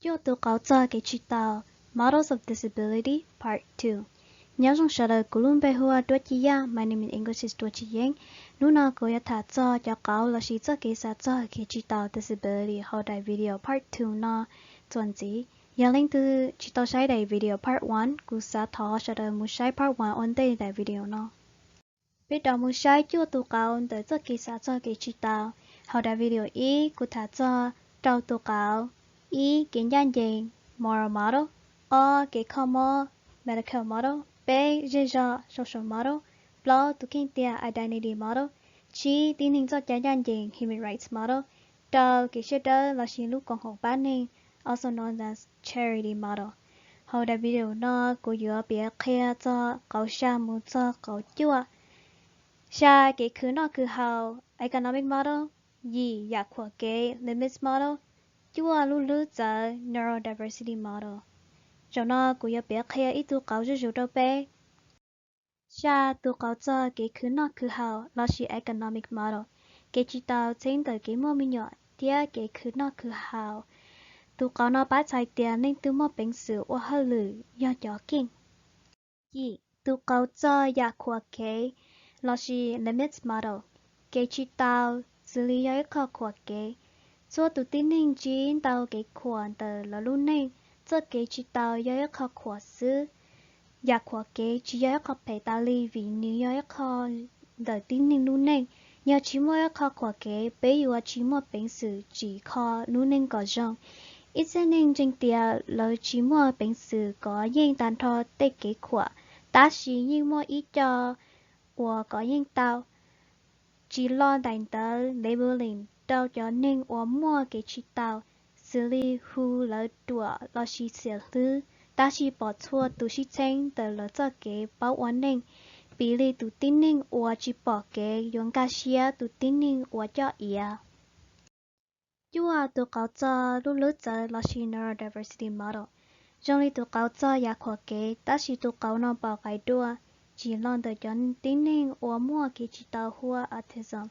Cuaj tus qauv txog kev tsis taus, Models of Disability Part two. Nyob zoo sawv daws, kuv lub npe hu ua Duab Ci Yaj, my name in English is Duab Ci Yeeb. Hnub no kuv yuav tham txog cov qauv lossis txoj kev xav txog kev tsis taus disability hauv daim video part two no txuas ntxiv. Yog leej twg tsis tau saib daim video part one, kuv xav thov sawv daws mus saib part one ua ntej daim video no. Peb rov mus saib cuaj tus qauv ntawm txoj kev xav txog kev tsis taus. Hauv daim video ib kuv tham txog rau tus qauv: ib, kev ncaj ncees, moral model; ob, kev kho mob, medical model; peb, zej zog, social model; plaub, tus kheej tiag, identity model; tsib, tib neeg txoj cai ncaj ncees, human rights model; rau, kev siab dawb lossis lub koom haum pab neeg, also known as charity model. Hauv daim video no kuv yuav piav qhia txog qauv xya mus txog qauv cuaj. Xya, kev khwv noj khwv haus, economic model; yim, yam khuam kev, limits model; cuaj, lub hlwb txawv, neurodiversity model. Zaum no kuv yuav piav qhia ib tug qauv zuj zus rau peb. Xya, tus qauv txog kev khwv noj khwv haus lossis economic model, kev tsis taus txheeb ntawm kev muaj me nyuam thiab kev khwv noj khwv haus. Tus qauv no pab txhais tias leej twg muaj peev xwm ua hauj lwm yog cov kheej. Yim, tus qauv txog yam khuam kev lossis limits model, kev tsis taus xws li yog ib qho khuam kev. Txhua tus tib neeg ntsib ntau kev khuam ntawm lawv lub neej, txoj kev tsis taus yog ib qho khuam xwb. Yam khuam kev tsis yog ib qho phem tas li vim nws yog ib qho ntawm tib neeg lub neej. Yog tsis muaj ib qho khuam kev, peb yuav tsis muaj peev xwm tsim kho lub neej kom zoo. Ib txhia neeg ntseeg tias lawv tsis muaj peev xwm kov yeej tag nrho tej kev khuam, tab sis yeej muaj ib co uas kov yeej tau. Tsis los daim ntawv labeling rau cov neeg uas muaj kev tsis taus, xws li hu lawv ruam lossis xiam hlwb, tab sis pom txhua tus sib txheeb ntawm lawv txoj kev paub ua neej, piv li tus tib neeg uas tsis pom kev yuav nkag siab tus tib neeg uas coj iav. Cuaj, tus qauv txog lub hlwb txawv lossis neurodiversity model, zoo li tus qauv txog yam khuam kev, tab sis tus qauv no pom qaiv dua, tsim los ntawm cov tib neeg uas muaj kev tsis taus hu ua autism.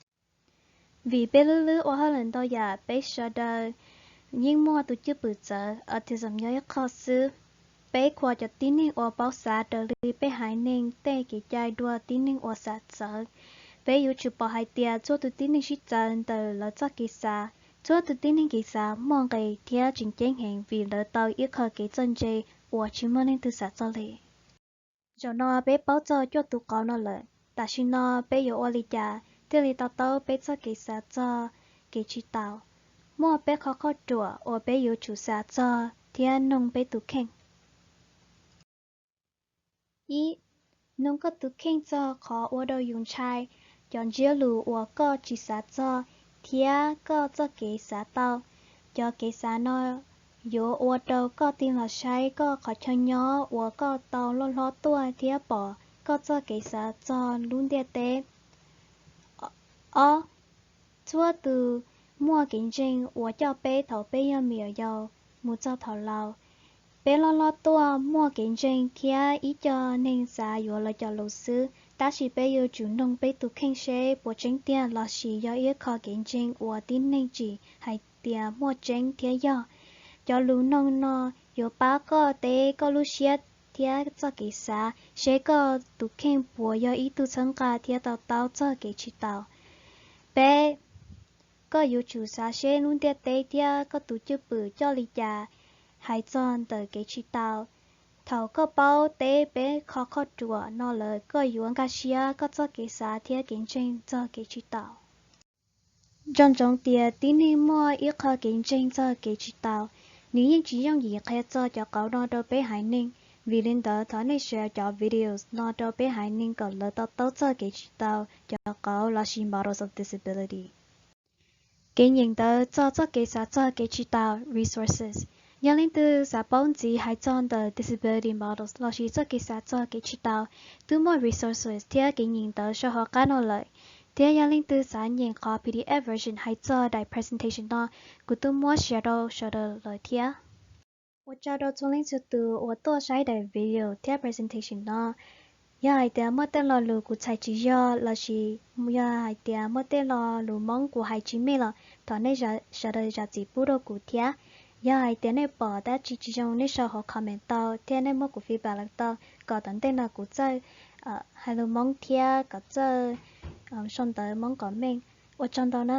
Vim peb lub hlwb ua hauj lwm ntau yam, peb sawv daws yeej muaj tus cwj pwm txawv, autism yog ib qho xwb. Peb khuam cov tib neeg uas paub xav raws li peb haiv neeg tej kev cai dua tib neeg uas xav txawv. Peb yuav tsum pom hais tias txhua tus tib neeg sib txawv ntawm lawv txoj kev xav. Txhua tus tib neeg kev xav muaj nqis thiab tseem ceeb heev vim lawv tau ib qho kev txawj ntse uas tsis muaj leej twg xav txog li. Zaum no peb paub txog cuaj tus qauv no lawm, tam sim no peb yuav ua li cas thiaj li to taub peb txoj kev xav txog kev tsis taus? Muaj peb qhov qhoj ruam uas peb yuav tsum xav txog thiab noog peb tus kheej. Ib, noog koj tus kheej txog qhov ua rau yus ntshai, cov ntsiab lus uas koj tsis xav txog thiab koj txoj kev xav tau. Cov kev xav no yuav ua rau koj tig los saib koj qhov chaw nyob uas koj tau loj hlob tuaj thiab pom koj txoj kev xav txog lub ntiaj teb. Ob, txhua tus muaj kev ntseeg uas coj peb thaum peb yog me nyuam yaus mus txog thaum laus. Peb loj hlob tuaj muaj kev ntseeg thiab ib co neeg xav yuav lawv cov lus xwb, tab sis peb yuav tsum noog peb tus kheej seb puas tseeb tiag lossis yog ib qho kev ntseeg uas tib neeg tsim hais tias muaj tseeb thiab yog. Cov lus noog no yuav pab koj teb koj lub siab thiab txoj kev xav seb koj tus kheej puas yog ib tug txhawb nqa thiab to taub txog kev tsis taus. Peb, koj yuav tsum xav seb lub ntiaj teb thiab koj tus cwj pwm coj li cas hais txog ntawm kev tsis taus. Thaum koj paub teb peb qhov qhoj ruam no lawm, koj yuav nkag siab koj txoj kev xav thiab kev ntseeg txog kev tsis taus. Nco ntsoov tias tib neeg muaj ib qho kev ntseeg txog kev tsis taus. Nws yeej tsis yooj yim qhia txog cov qauv no rau peb haiv neeg, vim li ntawd thov nej share cov videos no rau peb haiv neeg kom lawv to taub txog kev tsis taus, cov qauv lossis models of disability. Kev nyeem ntawv txog txoj kev xav txog kev tsis taus, resources. Yog leej twg xav paub ntxiv hais txog ntawm disability models lossis txoj kev xav txog kev tsis taus, twb muaj resources thiab kev nyeem ntawv saum hauv qab no lawm. Thiab yog leej twg xav nyeem qhov P D F version hais txog daim presentation no, kuv twb muab share rau sawv daws lawm thiab. Ua tsaug rau txhua leej txhua tus uas tuaj saib daim video thiab presentation no. Yog hais tias muaj tej lo lus kuv txhais tsis yog lossis yog hais tias muaj tej lo lus Hmoob kuv hais tsis meej los thov nej sawv daws zam txim pub rau kuv thiab. Yog hais tias nej pom dab tsi tsis zoo nej sau hauv comment tau thiab nej muab kuv feedback los tau, kom tom ntej no kuv txawj hais lus Hmoob thiab kom txawj sau ntawv Hmoob comment. Ua tsaug ntau na.